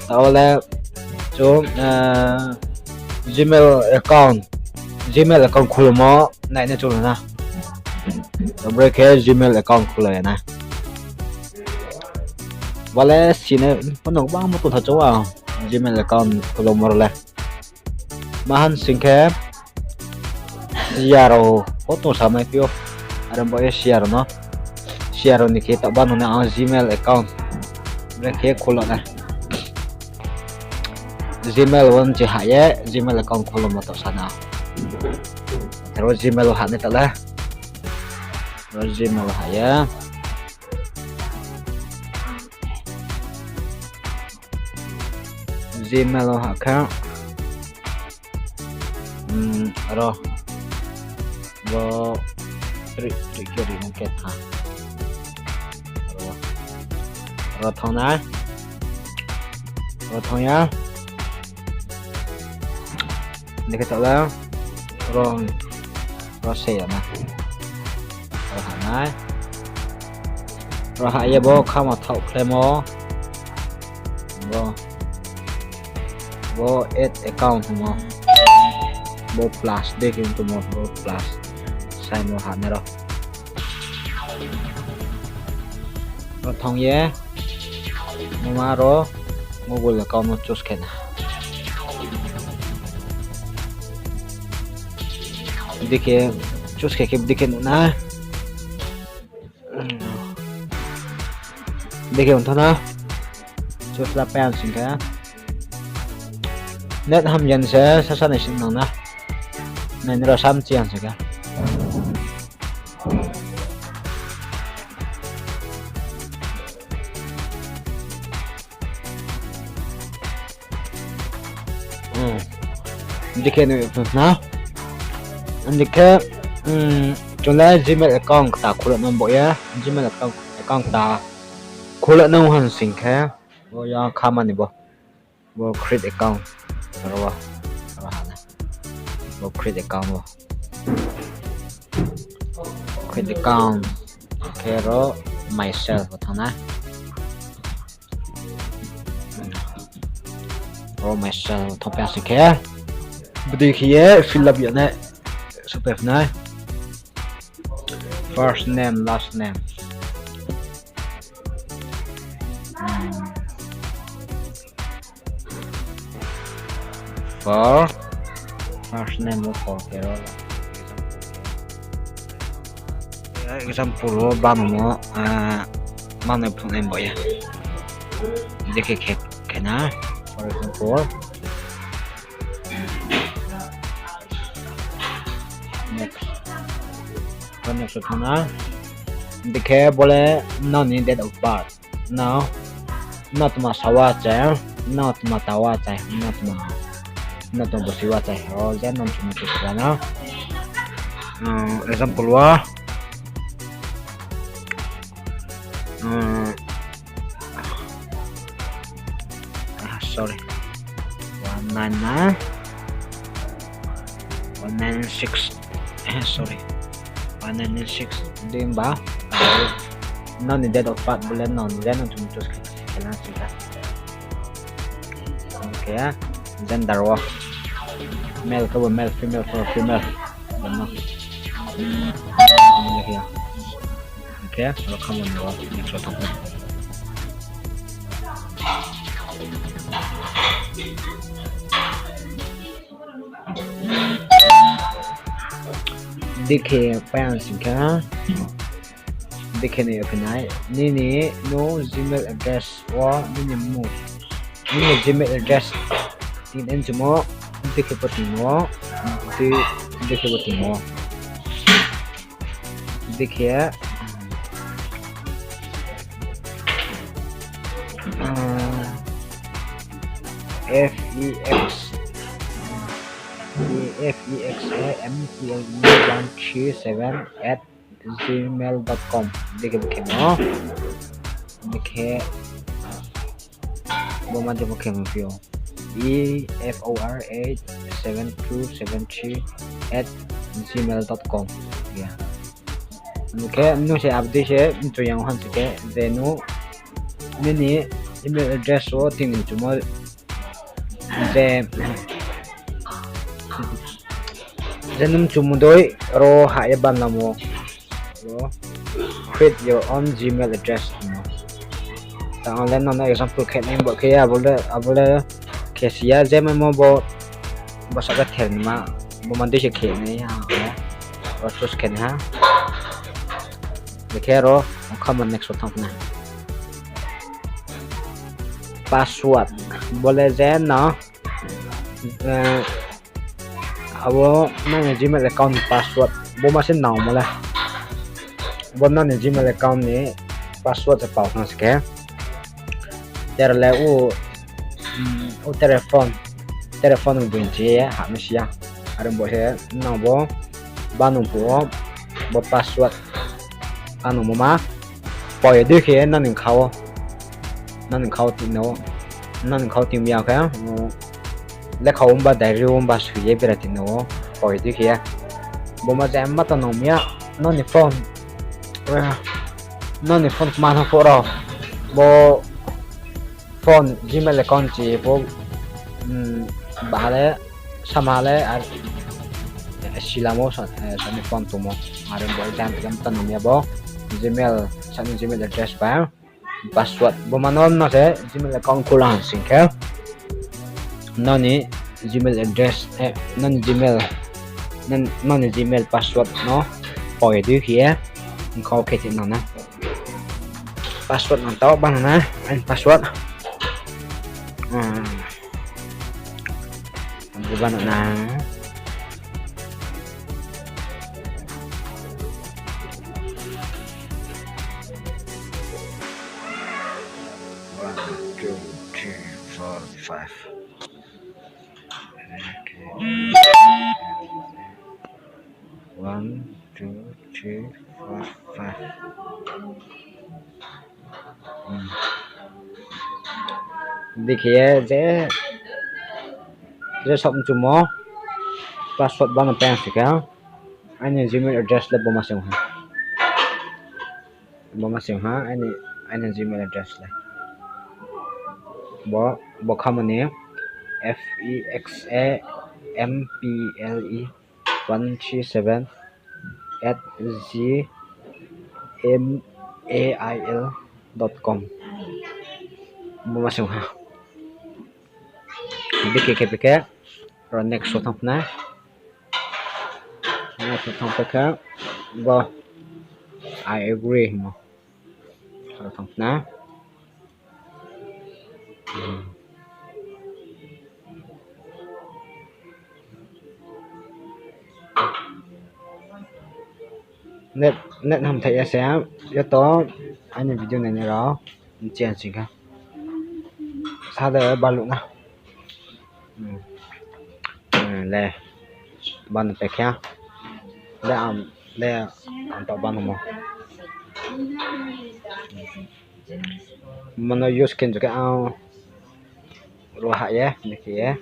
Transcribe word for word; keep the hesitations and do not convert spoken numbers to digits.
Taoh le chung, eh, Gmail account, Gmail account khulomo nainai chung na. Brekhe Gmail account khulo ya na. Bo le sini pho no gbangma tongtha chung a Gmail account khulomo rao le. Mahan sing khe siya rao pho tong sa mai phi ou. Are bo ye siya rao no. Siya rao ni khe taoh ba nung na ang Gmail account brekhe khulo na. Gmail wo nchi hah ye Gmail account khulomo taoh sa na. Aro Gmail wo hah nai taoh le. Aro Gmail wo hah ye. Gmail wo hah khe, aro, aro, ri, ri khe ri nang khe tha. Aro, aro thanng nai. Aro thanng ya. Dikhe taoh le, aro, aro se ya na. Aro hah nai. Aro hah ye bo khama thaoh khlaimo. Bo, bo add account hingmo. Bo plus de khe tongmo, bo plus. Saimo hah nai ro. Aro thanng ye, numa ro Google account no choose khe na. Dikhe choose khe khe dikhe nuh na. Dikhe ongtha na. Choose la pai ang sing khe. Net hamya ni se sasa nai sing nang na. Nai ni ro sam chi ang sing khe. Dikhe nuh na. Dikhe, chung le Gmail account kta khulai nang bo ye. Gmail account, account kta khulai nang han sing khe. Bo ya khamani bo. Bo create account. Aro, aro ha na. Bo create account bo. Create account. Khe ro myself bo thanng na. Ro myself thanng pai sing khe. Bodei khe ye fill up ya nai. Supai phi nai. First name, last name. For first name wo for khe ro. Example wo bano mo, mano phone name bo ye. Dikhe khe, khe na, for example. Next. Next thanng na. Dikhe bo le nrao ni date of birth. Nrao, nrao tma sa wa chai, nrao tma ta wa chai, nrao tma, nrao tma bosi wa chai, aro je nrao tma tma na. Example wo, sorry, one nine na, one nine six, sorry, one nine six, dei himba, nrao ni date of birth bo le nrao ni je nrao chung choose khe, khe na sing kha. Khe gender wo male khe bo male, female khe bo female. Khe ro khamani ro next wo thanng. Dikhe pai ang sing kha. Dikhe nai phi nai. Nini no Gmail address wo nini mmung, nini Gmail address tin en chumo. Dikhe pho tingmo, dikhe pho tingmo. Dikhe, F E X, F E X A M T L E one three seven at gmail dot com. Dikhe bo khemo. Dikhe bo ma de bo khemo phi ou. E F O R eight seven two seven three at gmail dot com. Khe nung se update se nchung yang han se khe je nung nini Email address wo tini chumo je, je nung chumo dei ro ha ye banlamo. Ro create your own Gmail address hingmo. Ta ang le nono example khe nai bo khe abo le, abo le khe si ya je maimo bo, bo saka ther ni ma, bo ma dei se khe nai ha, bo choose khe nai ha. Dekhe ro, ang kha ma next wo thanng nai. Password. Bo le je no, eh, abo nini Gmail account ni password. Bo ma se nangmo le. Bo nini Gmail account ni password se pao thanng se khe. Tera le u, mm, u telephone, telephone ni bini chi ye ha mi si ya. Are bo se nang bo, ba nung phuh wo, bo password. Ano mo ma, poi ye dei khe nini kha wo, nini kha wo tini wo, nini kha wo tini ya khe, mm, lekha wo ba diary wo ba sui ye bera tini wo, poi ye dei khe. Bo ma je ma ta nang mi ya, nini phone, eh, nini phone ma thanng phuh rao, bo phone Gmail account chi pho, mm, baha le, sama le, ar, eh, silamo sa-, eh, sani phone tongmo. Are bo exam, exam ta nang ya bo. Gmail, sani Gmail address ba password. Bo ma no no se Gmail account khula sing khe. Nini Gmail address, eh, nini Gmail, nini, nini Gmail password no poi ye dei khe, ang kha wo khe tini nang na. Password nang tao bana na, aini password. Hmm. Ang bo bana na. One, two, three, four, five. Okay. One, two, three, four, five. Hmm. Dei khe ye je, je sop chumo, password bano pai si khe, aini Gmail address le bo ma se ong ha. Bo ma se ong ha, aini, aini Gmail address le. Bo, bo kha mo ni F E X A M P L E one three seven at gmail dot com. Bo ma se ong ha. Bikhe khe bikhe, ro next wo thanng phi nai. Next wo thanng phi khe, bo, I agree hingmo. Ro thanng phi nai. Hmm. Net, net hamthai ya se, joto aini video nainai rao, mchi ya sing kha. Sa de baluh na. Hmm. Hmm, le. Bano pai khe. Le ang, le ang tao bano mo. Mano use khe khe ang ro ha ye, dei khe ye.